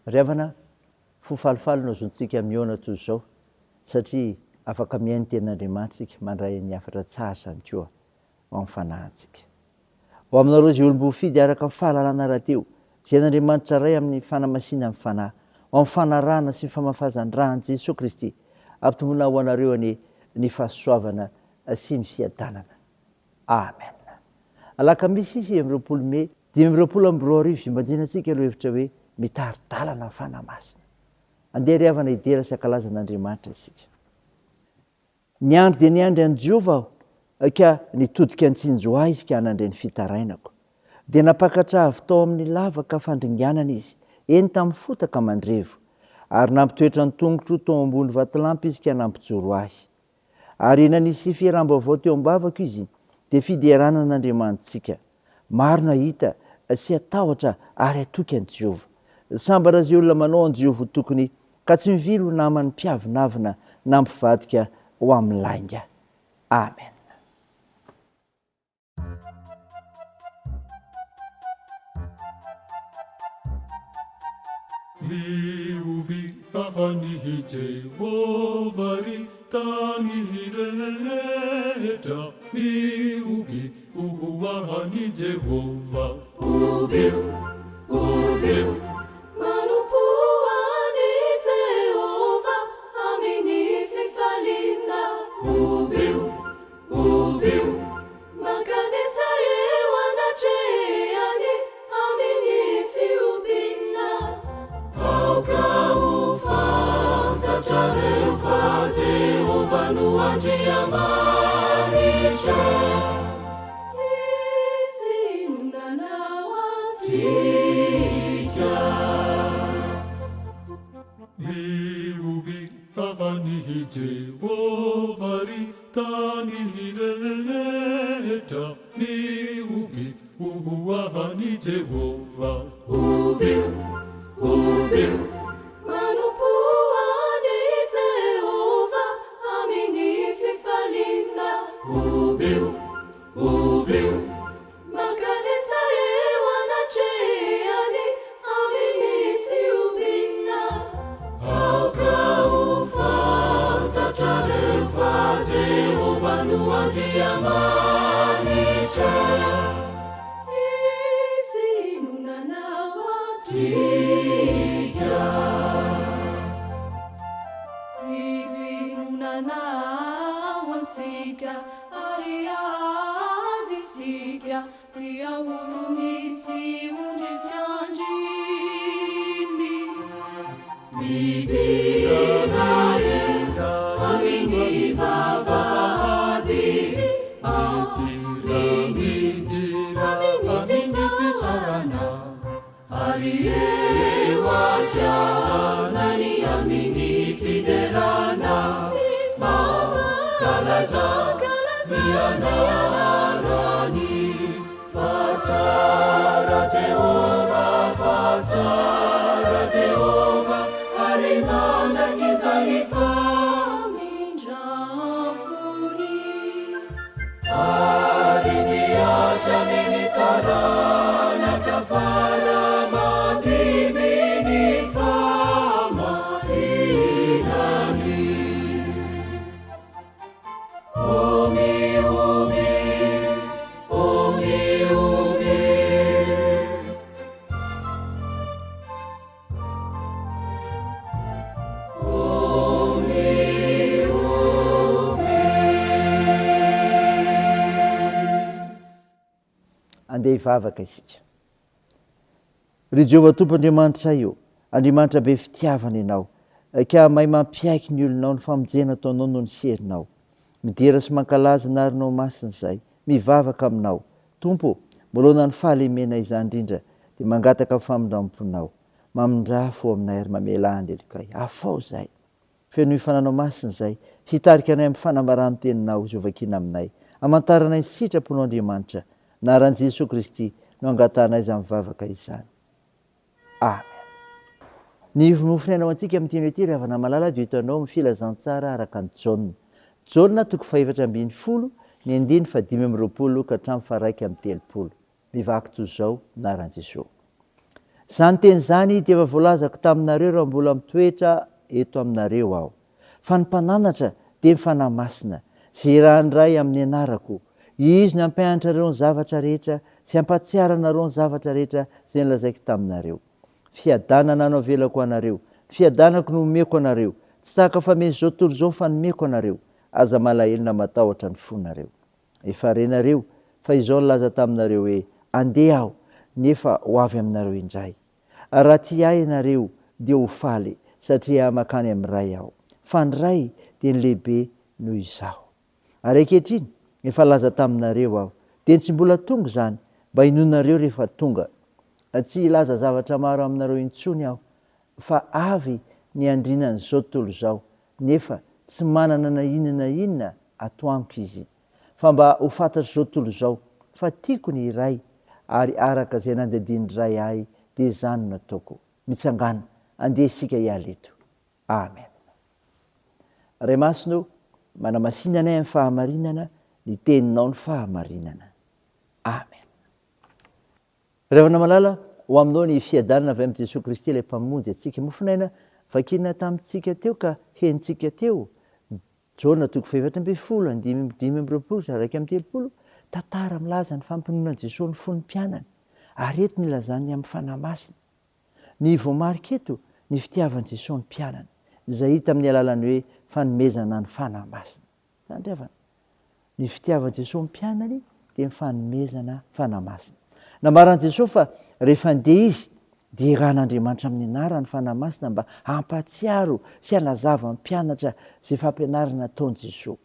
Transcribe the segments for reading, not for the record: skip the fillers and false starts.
Ry havana, fo falifaly no azontsika mihaona toy izao, satria afaka mihaino ny Tenin'Andriamanitra isika, mandray ny hafatra tsara izany koa ao amin'ny fanahintsika. Ho aminareo izay olom-boafidy araka ny fahalalana rahateo, izay an'Andriamanitra Ray amin'ny fanamasinan'ny Fanahy, ho amin'ny fanarahana sy ny famafazan-dra an'i Jesoa Kristy, ampitomboina ho anareo anie ny fahasoavana sy ny fiadanana. Amen. Alakamisy 29 Mey 2025, Ibanjinantsika ireo hevitra hoe mitari-dalana ny Fanahy Masina. Andeha ry havana hidera sy hankalaza an'Andriamanitra isika. Niandry dia niandry an'i Jehovah aho, ka nitodika nitsinjo ahy izy ka nandre ny fitarainako. Dia nampakatra avy tao amin'ny lavaka fandringanana izy, eny tamin'ny fotaka mandrevo. Ary nampitoetra ny tongotro tao ambony vatolampy izy ka nampijoro ahy. Ary nanisy fiheram-baovao teo am-bavako izy, dia fiderana an'Andriamanitsika. Maro nahita sy hatahotra ary hatoky an'i Jehovah. Sambatra izay olona manao an'i Jehovah ho tokony, ka tsy mivily ho naman'ny mpiavonavona na mpivadika ho amin'ny lainga. Amena. Mihoby an'i Jehovah ry tany rehetra, mihoby ho an'i Jehovah. Hobio, hobio. Manompoa an'i Jehovah amin'ny fifaliana. Hobio, hobio. Mankanesa eo anatrehany amin'ny fihobiana. Aoka ho fantatrareo fa Jehovah no Andriamanitra. Izy no nanao antsika. Mihoby an'i Jehovah ry tany rehetra, mihoby ho an'i Jehovah. Hobio, hobio. Manompoa an'i Jehovah amin'ny fifaliana. Hobio, hobio. Mankanesa eo anatrehany amin'ny fihobiana. Aoka ho fantatrareo fa Jehovah no Andriamanitra. Izy no nanao antsika. Izy no nanao antsika. Ary azy isika dia olony sy ondry fiandriny. Midira eo amin'ny vavahady, midira amin'ny fisaorana. Ary eo an-kianjany amin'ny fiderana, mankalaza ny anarany. Fa tsara Jehovah, fa tsara Jehovah, ary mandrakizay ny famindram-pony. Ary mihatra amin'ny taranaka fara aman-dimy ny fahamarinany. Omi, omi, omi, omi. Andeha hivavaka isika. Ry Jehovah Tompo Andriamanitray ô, Andriamanitra be fitiavana Ianao, ka mahay mampiaiky ny olonao ny famonjena ataonao noho ny herinao. Midera sy mankalaza ny arinao masina izahay, mivavaka Aminao. Tompo ô, manoloana ny fahalemena izany indrindra, dia mangataka ny famindram-ponao. Mamindrà fo aminay ary mamelà ny helokay. Afaho izahay. Fenoy fananao masina izahay. Hitarika anay amin'ny fanambaran'ny Teninao izay hovakiana aminay. Hamantaranay ny sitraponao Andriamanitra. Anaran'i Jesoa Kristy no angatahanay izany vavaka izany. Amen. Ny mofon'aina ho antsika amin'ity anio ity ry havana malala dia ho hitanao amin'ny filazantsara araka an'i Jaona. Jaona toko fahefatra ambin'ny folo, ny andininy fahadimy amby roapolo ka hatramin'ny faha-iraika amby telopolo. Mivaky toy izao, Anaran'i Jesoa. Izany teny izany dia efa voalazako taminareo raha mbola mitoetra eto aminareo Aho. Fa ny Mpananatra dia ny Fanahy Masina, izay irahan'ny Ray amin'ny anarako. Izy no hampianatra anareo ny zavatra rehetra sy hampahatsiaro anareo ny zavatra rehetra izay nolazaiko taminareo. Fiadanana no avelako ho anareo, ny fiadanako no omeko anareo, tsy tahaka famen'izao tontolo izao ny fanomeko anareo. Aza malahelo na matahotra ny fonareo. Efa renareo fa izao nilaza taminareo hoe, Andeha aho, nefa ho avy aminareo indray. Raha tia ahy ianareo, dia ho faly, satria mankany amin'ny Ray aho. Fa ny Ray dia ny lehibe noho izaho. Ary ankehitriny, efa nilaza taminareo aho, dia tsy mbola tonga izany, mba hinoanareo rehefa tonga. Tsy hilaza zavatra maro aminareo intsony aho, fa avy ny andrinan'izao tontolo izao, nefa tsy manana na inona na inona ato amiko izy. Fa mba ho fantatr'izao tontolo izao fa tiako ny Ray, ary araka izay nandidian'ny Ray ahy dia izany no ataoko. Mitsangàna, andeha isika hiala eto. Amen. Ray Masina o, manamasina anay amin'ny fahamarinana, ny Teninao ny fahamarinana. Amen. Ry havana malala, ho aminao ny fiadanana avy amin'i Jesoa Kristy ilay Mpamonjy antsika. Mofon'aina vakina tamintsika teo ka henontsika teo, Jaona toko fahefatra ambin'ny folo, andininy 25 ka 31, tantara milaza ny fampiononan'i Jesoa ny fon'ny mpianany, ary eto no ilazany ny amin'ny Fanahy Masina. Ny voamarika eto, ny fitiavan'i Jesoa ny mpianany, izay hita amin'ny alalan'ny hoe fanomezana ny Fanahy Masina. Izany ry havana. Ny fitiavan'i Jesoa ny mpianany dia ny fanomezana Fanahy Masina. Nambaran'i Jesoa fa rehefa handeha Izy dia hirahan'Andriamanitra amin'ny anarany ny Fanahy Masina mba hampahatsiaro sy hanazava ny mpianatra izay fampianarana nataon'i Jesoa.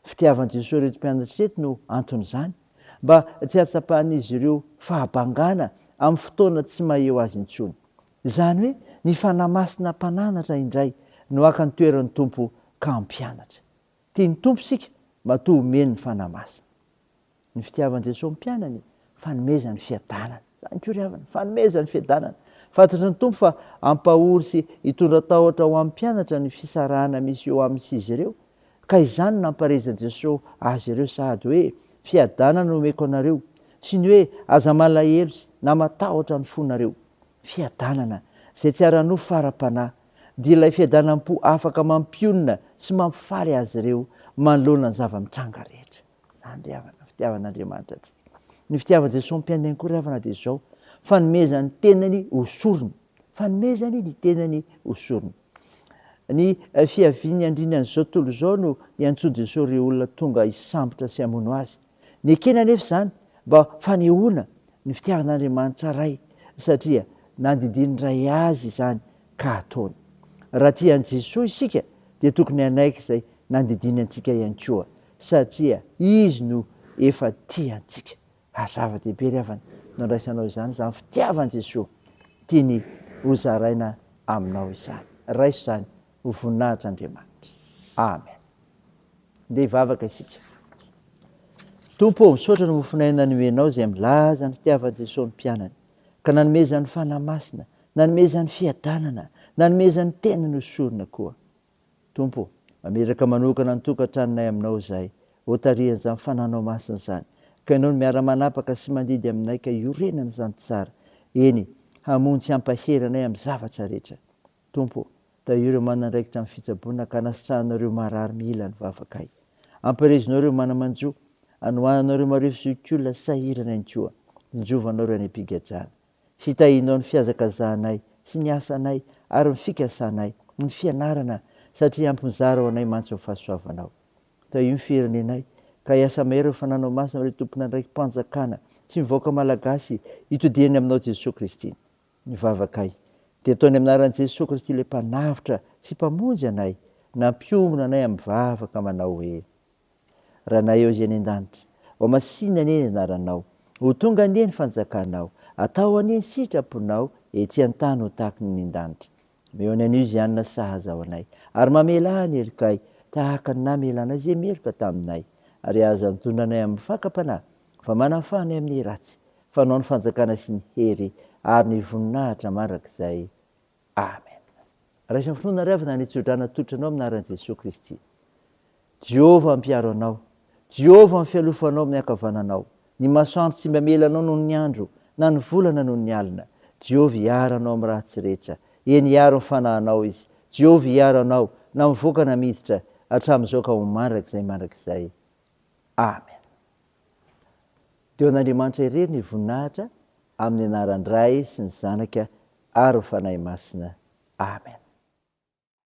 Fitiavan'i Jesoa ireto mpianatra ireto no anton'izany, mba tsy hahatsapan'izy ireo fahabangana amin'ny fotoana tsy maha eo azy intsony. Izany hoe ny Fanahy Masina mpananatra indray no haka ny toeran'ny Tompo ka hampianatra. Tian'ny Tompo isika matoa omeny ny Fanahy Masina. Ny fitiavan'i Jesoa ny mpianany, fanomezany fiadanana. Izany koa ry havana, fanomezany fiadanana. Fantatry ny Tompo fa hampahory sy hitondra tahotra ho amin'ny mpianatra ny fisarahana misy eo aminy sy izy ireo, ka izany no namparezan'i Jesoa azy ireo sahady hoe, Fiadanana no omeko anareo, sy ny hoe, Aza malahelo sy na matahotra ny fonareo. Fiadanana, izay tsy ara-nofo fa ara-panahy, dia ilay fiadanam-po afaka mampionona sy mampifaly azy ireo manoloana ny zava-mitranga rehetra. Izany ry havana, fitiavan'Andriamanitra antsika. Ny fitiavan'i Jesoa mpiandry ihany koa ry havana dia izao, fanomezany ny tenany ho sorona. Fanomezany ny tenany ho sorona. Ny fiavian'ny andrinan'izao tontolo izao no iantsoan'i Jesoa ireo olona tonga hisambotra sy hamono azy. Nekena anefa izany mba fanehoana ny fitiavan'Andriamanitra Ray satria nandidian'ny Ray azy izany ka ataony. Raha tia an'i Jesoa isika dia tokony hanaiky izay nandidiany antsika ihany koa satria Izy no efa tia antsika. Ary zava-dehibe ry havana no andraisanao izany, izany fitiavan'i Jesoa tiany hozaraina aminao izany. Raiso izany ho voninahitr'Andriamanitra. Amen. Ndeha hivavaka isika. Tompo ô, misaotra ny mofon'aina nomenao izay milaza ny fitiavan'i Jesoa ny mpianany, ka nanomezany Fanahy Masina, nanomezany fiadanana, nanomezany tenany ho sorona koa. Tompo ô, mametraka manokana ny tokantranonay aminao izahay, hotarihan'izany Fanahinao Masina izany, ka Ianao no miara-manapaka sy mandidy aminay ka hiorenan'izany tsara, eny, hamonjy sy hampahery anay amin'ny zavatra rehetra. Tompo ô, tahio ireo manandraikitra amin'ny fitsaboana ka anasitrahanao ireo marary mila ny vavakay. Ampirezinao ireo mana-manjo, anohananao ireo marefo zokiolona sy sahirana ihany koa, tsinjovanao ireo any am-pigadrana. Hitahianao ny fihazakazahanay sy ny asanay ary ny fikasanay, ny fianarana, satria ampy mizara ho anay mantsy ny fahasoavanao. Tahio ny firenenay, ka hiasa mahery ny Fananao Masina amin'ireo tompon'andraiki-panjakana sy ny vahoaka malagasy hitodihany aminao Jesoa Kristy. Ny vavakay dia ataony amin'ny anaran'i Jesoa Kristy ilay Mpanavotra sy Mpamonjy anay, nampiombona anay amin'ny vavaka manao hoe, Ranay eo izay any an-danitra, ho masina anie ny anaranao, ho tonga anie ny fanjakanao, atao anie ny sitraponao ety an-tany ho tahaky ny any an-danitra. Omeo anay anio izay hanina sahaza ho anay, ary mamelà ny helokay tahaka ny namelanay izay meloka taminay, ary aza mitondra anay amin'ny fakam-panahy, fa manafaha anay amin'ny ratsy, fa Anao ny fanjakana sy ny hery ary ny voninahitra mandrakizay. Amen. Raiso amin'ny finoana ry havana ny tsodrano atolotra anao amin'ny anaran'i Jesoa Kristy. Jehovah hampiaro anao. Jehovah ny fialofanao amin'ny ankavananao. Ny masoandro tsy mba hamela anao noho ny andro, na ny volana noho ny alina. Jehovah hiaro anao amin'ny ratsy rehetra. Eny, hiaro ny fanahinao Izy. Jehovah hiaro anao, na mivoaka na miditra, hatramin'izao ka ho mandrakizay mandrakizay. Amen. Dia ho an'Andriamanitra irery ny voninahitra, amin'ny anaran'ny Ray sy ny Zanaka ary ny Fanahy Masina. Amen.